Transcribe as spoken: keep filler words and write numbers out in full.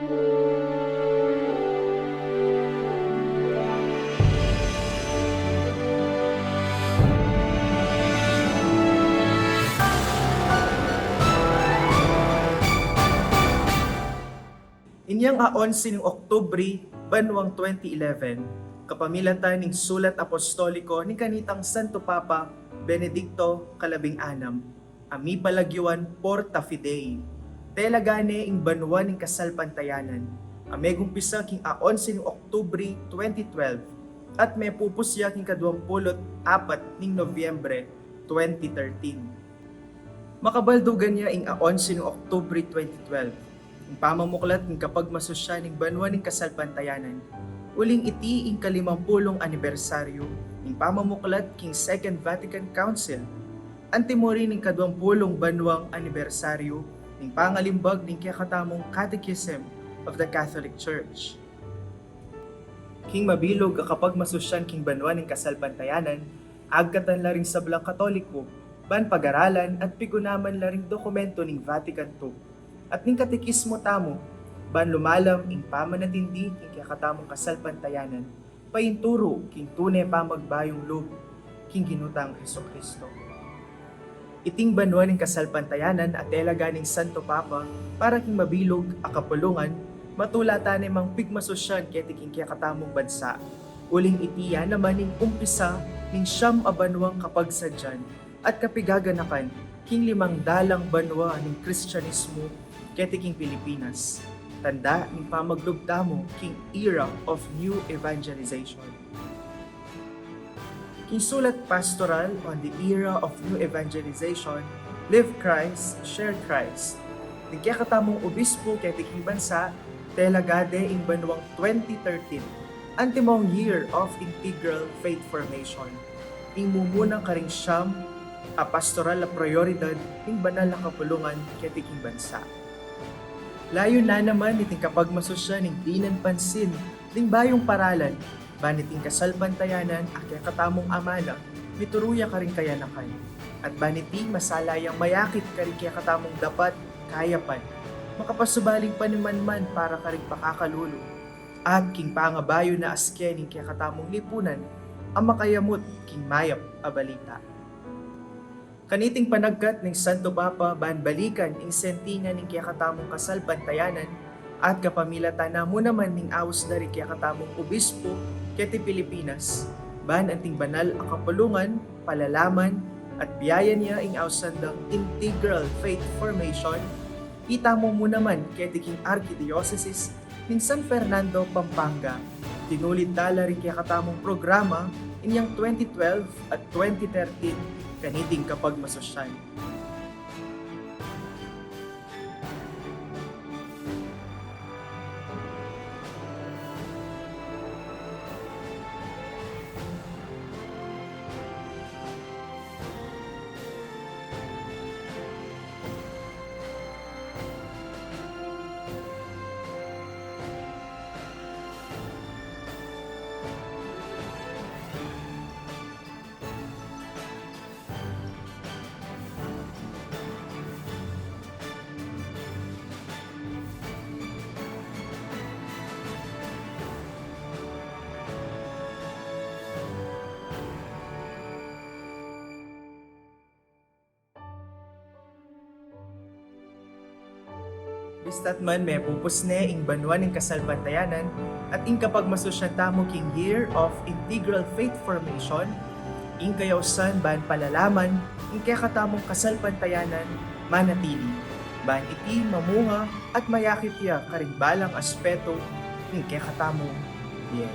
Inyang a onse ning Oktubre, banwang twenty eleven, kapamilatan ning sulat apostoliko ning kanitang Santo Papa Benedicto kalabing anam, a mipalagyuan Porta Fidei. Telaga ne ing banwa ning kasalpantayanan, a megumpisa king a onse ning Oktubre twenty twelve, at mepupus ya king kaduang pulu't apat ning Nobyembre twenty thirteen. Makabaldugan ya ing a onse ning Oktubre twenty twelve, ing pamamuklat ning kapagmasusyan ning banwa ning kasalpantayanan, uling iti ing kalimampulung anibersaryu ning pamamuklat king Second Vatican Council, antimo rin ing kaduang pulung banwang anibersaryu ning pangalimbag ning kekatamung Catechism of the Catholic Church. King mabilug a kapagmasusyan king banwa ning kasalpantayanan, agkatan la ring sablang Katoliko ban pagaralan at pigunaman la ring dokumento ning Vatican two at ning Katekismo tamu, ban lumalam ing pamanatindi king kekatamung kasalpantayanan, painturu king tune pamagbayung lub king Ginu tang Jesucristo. Iting banwa ning kasalpantayanan a telaga ning Santo Papa para king mabilug a kapulungan, matula tane mang pigmasusyan keti king kekatamung bansa. Uling iti ya naman ing umpisa ning siyam a banwang kapagsadyan at kapigaganakan king limang dalang banwa ning Kristianismo keti king Pilipinas. Tanda ning pamaglub tamu king era of new evangelization. King sulat Pastoral on the Era of New Evangelization, Live Christ, Share Christ, ning kekatamung obispo keti king bansa, telaga de ing banwang twenty thirteen, antimong year of integral faith formation, ing mumuna karing siyam a pastoral a prioridad ning banal a kapulungan keti king bansa. Layun na naman niting kapagmasusyan ing dinan pansin ning bayung paralan, ban iting kasalpantayanan a kekatamung amana mituru ya karing kayanakan, at ban iti masala yang mayakit karing kekatamung dapat kayapan, makapasubaling panimanman para karing pakakalulu, at king pangabayu na aske ning kekatamung lipunan a makayamut king mayap a balita. Kaniting panagkat ning Santo Papa ban balikan ing sentina ning kekatamung kasalpantayanan at kapamilatan na mu naman ning aus da ring kekatamung obispo keti Pilipinas, ban anting banal a kapulungan, palalaman, at biayan ya ing ausan dang integral faith formation, itamu mu naman keti king Arkidiosesis ning San Fernando, Pampanga. Tinulid tala ring kekatamung programa inyang twenty twelve at twenty thirteen kaniting kapagmasusyan. Bista't man mepupus ne ing banua ning kasalpantayanan at ing kapagmasusyan tamu king Year of Integral Faith Formation, ing kayausan ban palalaman ing kekatamung kasalpantayanan manatili, ban iti mamunga at mayakit ya karing balang aspetu ning kekatamung bie.